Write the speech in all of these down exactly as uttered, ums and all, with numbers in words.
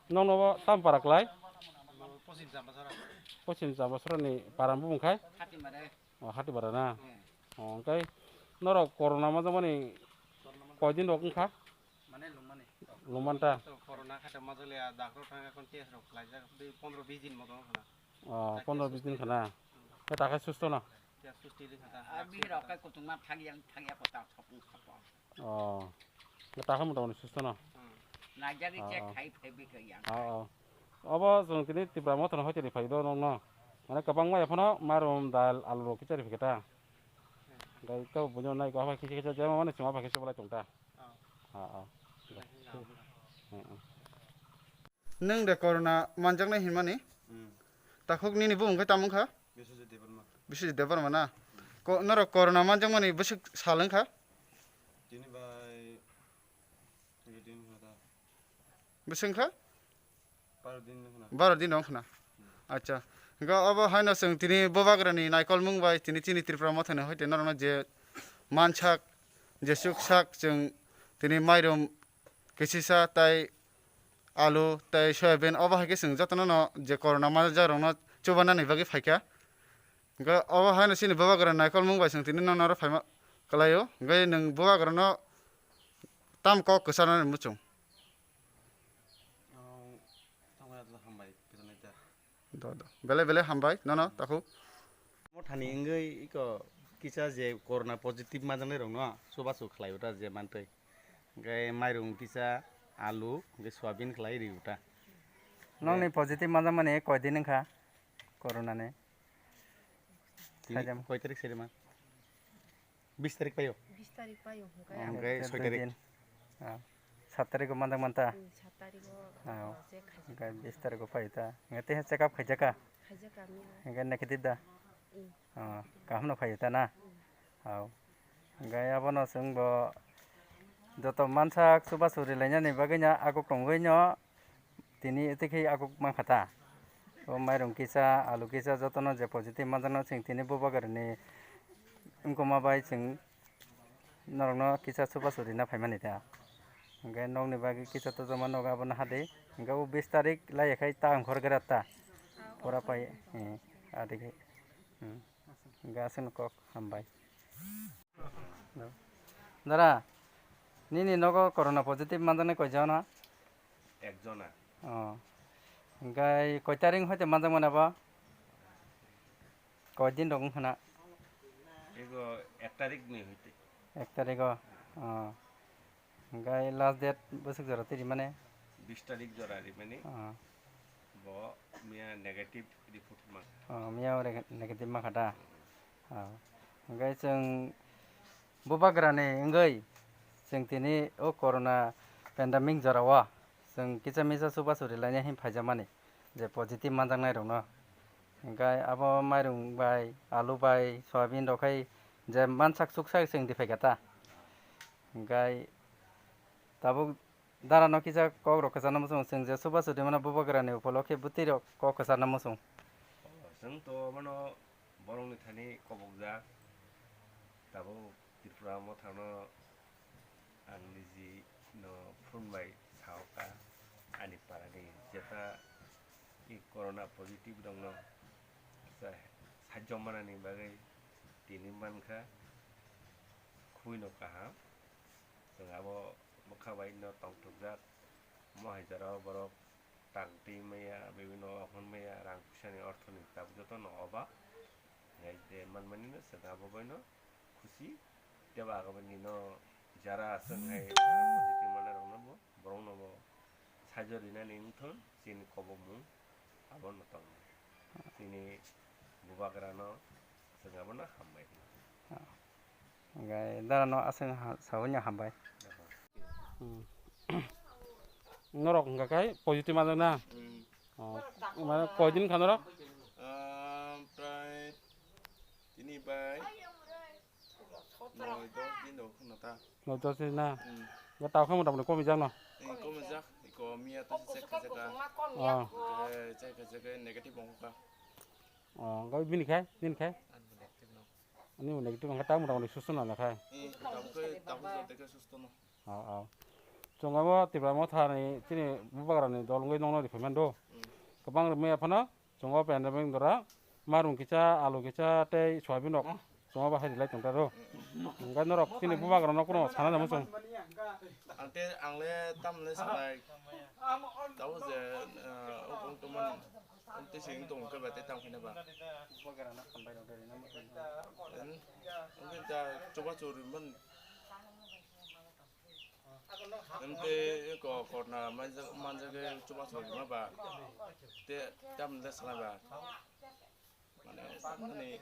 Nokno bo tam para klai? Pochim Chambasora. Pochim Chambasora ni para bumung khai? Hatimare. O, Hatibara na? Hmm. O, hwnkhe norok corona ma jabani koidin rok wngkha? Mane lungmani. Lungmanta? To corona khato ma jole a doctor thang kon test rok khlaijak, tei pondro bis din moto wngkha na. O, pondro bis din khana. Khe takhe susto no? Khe susto din khata. A bihirok khe kuchukma thangya, thangya kota sopung sopung. O. Takhe mota mota susto no? Hmm. Naijagwi check khai phaibi khe yang. O, o. Obo chwng tini Tipra Motha no hoiteni phai do nokno. Mane kwbangma ya phano mairum, dal, alu rok kichari phai khe ta. Gai to bujo nai ko ha kisa kisa jema mane chuma phai kisa bolai tong ta. O. O, o. Nwng de corona manjaknai hinmani? Hmm. Takhuk nini bumung khe tamo wngkha? Biswajit Debbarma. Biswajit Debbarma na? Ko-, norok corona manjakmani bwswk sal wngkha? Tini bai three din wngkha da. Bwswk wngkha? Baro din wngkha na. Baro din wngkha na? Hmm. Acha. Hwnkhe obo haino chwng tini bubagrani naikolmung bai tini chini Tripura Mothani hoite norokno je mansak, je chuksak chwng tini mairum kisisa tai alu tei soyabin obo hai khe chwng jotono no je corona manjak rokno chubanani bagwi phaikha. Hwnkhe obo haino chini bubagra naikolmung bai chwng tini nono oro phaima kwlaio. Hwnkhe nwng bubagrano tam kok kwcharnani muchung? Ang tongmani hambai kwcharnai ta. Do, do. Belai belai hambai nono takhuk. Mothani wngwi iko kisa je corona positive manjaknai rokno chubachu khlai ota je mantwi. Hwnkhe mairum kisa, alu, hwnkhe soyabin khlai ri ota. Nokni positive manjakmani koi din wngkha corona ni? Tini koi tarik seri ma? Bis tarik paio? Bis tarik paio, hwnkhe. Hwnkhe soi tarik. Ah, sat tarik o manjak manta? Hmm, sat tarik o, ah, o, check khaijak. Hwnkhe bis tarik o paio ta? Hwnkhe tei check up khaijak kha? Khaijak kha, mili. Hwnkhe negative da? Hmm. Ah, kaham no paio ta na? Hmm. Hao. Hwnkhe abono chwng bo joto mansak chubachu rilainani bagwi no aguk tongwi no tini tei khe aguk mankha ta. O mairum kisa, alu kisa jotono je positive manjakno chwng tini bubagrani wngkuma bai chwng norokno kisa chubachu rina phaimani ta. Hwnkhe nokni bagwi kisa tojakma nogo abono hade. Hwnkhe o bis tarik laiya khai ta ongkhor gra ta. Pura pai, eh, adi khai. Hmm. Hwnkhe aswkno kok hambai. Dara, nini nogo corona positive manjaknai koi jona? Ek jona. Oh. Hwnkhe koi tarik hoite manjakmani abo? Koi din rok wngkha na? Ego ek tarik ni hoite. Ek tarik o? Oh. Hwnkhe last date bwswk jora twi rimani? Bis tarik jora rimani. Oh. Bo miya negative report mankha. Oh, miya o rega-, negative mankha da? Oh. Hwnkhe chwng bubagrani wngwi chwng tini o corona pandemic jorao chwng kisa misa chubachu rilainai hin phaijakmani je positive manjaknai rokno. Hwnkhe abo mairum bai, alu bai, soyabin rok khai je mansak chuksak chwng di phaikha ta. Hwnkhe tabuk Dara no kisa kok rok kwcharna muchung, chwng je chubachu rimano bubagrani upolokhe bwtwi rok kok kwcharna muchung. Chwng to mano borokni thani kobokjak, tabuk Tripura Mothano ang niji no phone bai saoka ani parani jeta i corona positive rokno sa-, sajjo manani bagwi tini mankha khubui no kaham. Chwng abo bwkha bai no tongthokjak, mo hai jora o borok tang twi maya, bibino ohon maya, rang puisa ni ortho ni tabuk joto no oba. Hai je manmani no chwng abo bai no khusi, tei bo agami no jara chwng hai positive manai rok no bo, borok no bo saijo rinani wngthon chini kobokmung abo no tong. Chini bubagra no chwng abo no hambai. Hwnkhe dara no aswk ha-, saui no hambai. Hmm. Norok hwnkha khai positive manjak na? Hmm. Oh. Mane koi din kha norok? Ah, prai tini bai noi dos din rok kheno ta. Noi dos din na? Hmm. Ya tao khe mota moti komi jak no? Hmm, komi jak. Ko miya to se khaja ka. Oh. Ke se khaja ke negative wngkha. Oh, hwnkhe bini khai, nini khai? Ani bo negative no. Ani bo negative wngkha, ta mota mota susto nana khai. Eh, tabuk khe, tabuk jotto khe susto no. Oh, oh. Chwng abo Tipra Motha ni chini bubagra ni dol wngwi nokno riphaimani do. Hmm. Kwbang rwmwi aphano. Chwng o pandemic dora, marung kisa, alu kisa, tei soyabin rok chwng o bahai rilai tongtaro. Hwnkhe norok chini bubagra no kuno sana namo chwng. Ang te, ang le tamle sanai. Tabo je, eh, o bung tomani, o te sing tong ke ba te tam khina ba. En, o ke ta choba chori man. Em te ko korna manjak, manjak ke chuba choli ma ba. Te tam de sala ba. Mane, mane,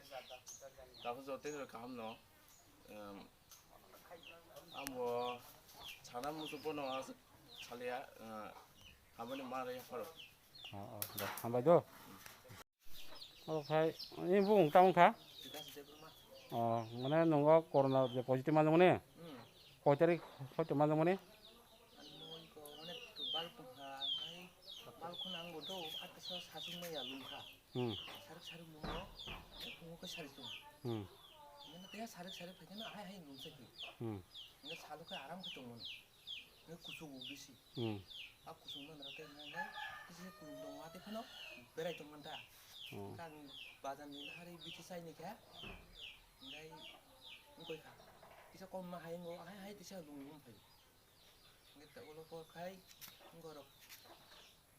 tapo jote kaham no. Em, amo sana musu bono as-, salia, eh, hamani mare faro. Oh, oh, da, hambai do. Okhai, ini bung tamo kha? Oh, mane nungo corona je positive manjakmani? Hmm. Koi tarik hoito manjakmani? Ano iko mane bal tongkha, hai bal khuna ang bodo, ata sa sasung maya lungkha. Hmm. Sarik sarik lungo, lungo ke sarik tung. Hmm. Mane tei sarik sarik phaikhe na hai hai lungsa hi. Hmm. Mane salu khe aram khe tongmani. Nge kuchuk bo bisi. Hmm. A kuchuk man rok tei nang bai kisi kulum tongo, a tei phano berai tong man ta. Hmm. Kang bazar ni hari bithi sai ni kha. Ngai ngoi kha. Kisa kom ma hai ngo, hai hai tisa lung lung phai. Nge ta ulo por khai ngorok.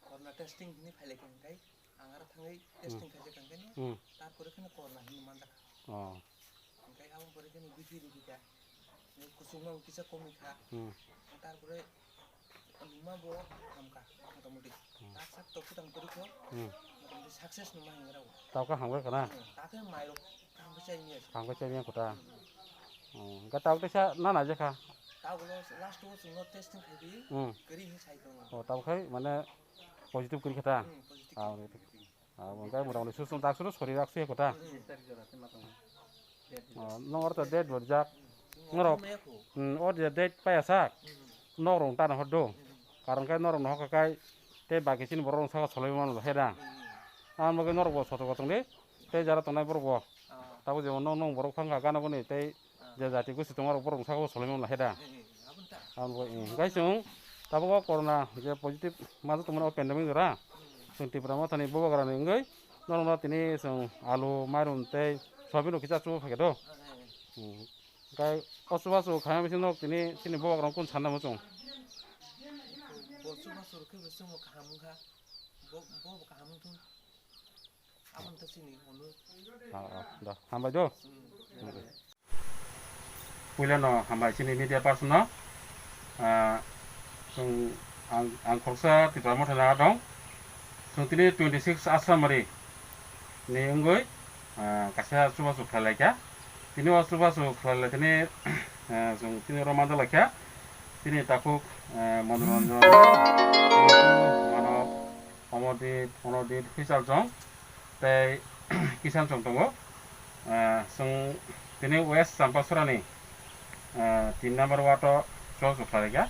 Corona testing hwnwi phailaikha hwnkhe ang aro thangwi testing khaijak hwnkhe no, hmm, tarpore kheno corona hwnwi manjakha. Oh. Hwnkhe aboni pore kheno bithi rikha, kuchukma bo kisa komikha. Hmm. Tarpore luma bo hamkha motamoti. Hmm. Tak sak tok swtang kwrwikho, hmm, motamoti success numa hinwi rw. Tawkhe hamkha kana? Hmm, takhe mairok Kaham khe chai manya se. Kaham khe chai manya kota. Hmm, hmm. Oh, hwnkhe tabuk teisa nana je kha? Tabuk no last o chwngno testing khai di. Hmm. Kwrwi hinwi sai tongo. Oh, tabuk khai mane positive kwrwi kha ta? Hmm, positive. Ah, kwrwi. Ah, hwnkhe mota moti susto tak suru sori rak se kota. Hmm. Oh, nong oro to date bo rijak. Hmm. Norok, hmm, o je date paya sak. Hmm. Norok tana hor do. Hmm. Karon khe norok no hokha kai tei baki chini borok rok saka solai mano he da. Hmm. Ang bagwi norok bo soto tong di. Tei jara tongnai borok bo. Ah. Tabuk jemon nong, nong borok phang kha gana guni tei, ah, je jati gosi tongo borok bwskango solai mano he da. Eh, eh, aboni ta. Aboni bo, eh, hwnkhe chwng tabuk o corona je positive manjak tongmani o pandemic jora. Hmm. Chwng Tipra Mothani bubagra ni wngwi norok no tini chwng alu, mairum tei soyabin rok kisa chuba phaikha do. Ah, eh, eh. Hmm. Hwnkhe o chubachu khaima bising norok tini chini bubagra no kunu sanna muchung? Bo chubachu rok khe bo chwngno kaham wngkha. Bo, bo kaham wngthung. Aboni ta chini hwnwi. Ah, ah, da, hambai do. Hmm. Puila no hambai chini media person no. Ah, chwng ang, ang khoroksa Tipra Motha ni dong. Chwng tini twenty six Asramari ni wngwi, ah, kaisa chubachu khlai laikha. Tini o chubachu khlai lai tini, ah, chwng tini oro manjak laikha. Tini takhuk, ah, Manoranjan, mano Omodip, Onodip, Hwichaljong tei Kisanjong tongo. Ah, chwng tini West Champasora ni, ah, tin number ward o chubachu khlai kha.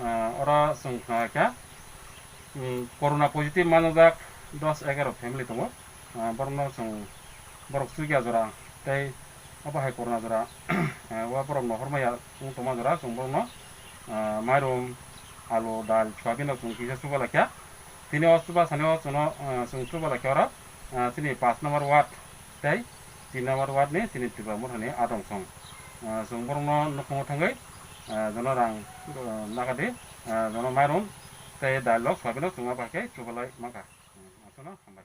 Ah, oro chwng khna kha, um, corona positive manjak dos egaro family tongo. Ah, borokno chwng borok chukya jora tei obo hai corona jora, ah, o borok no hormaya wng tongma jora chwng borokno, ah, mairum, alu, dal, soyabin rok chwng kisa chuba laikha. Tini o chuba sani o chwngno, ah, chwng chuba laikha oro, ah, chini paanch number ward tei tin number ward ni chini Tipra Mothani adong song. Ah, chwng borokno nukhungo thangwi, ah, jono rang, ah, nagadi, ah, jono mairum tei dal rok soyabin rok chwng abo hai khe chubalai mankha. Hmm, aswkno hambai.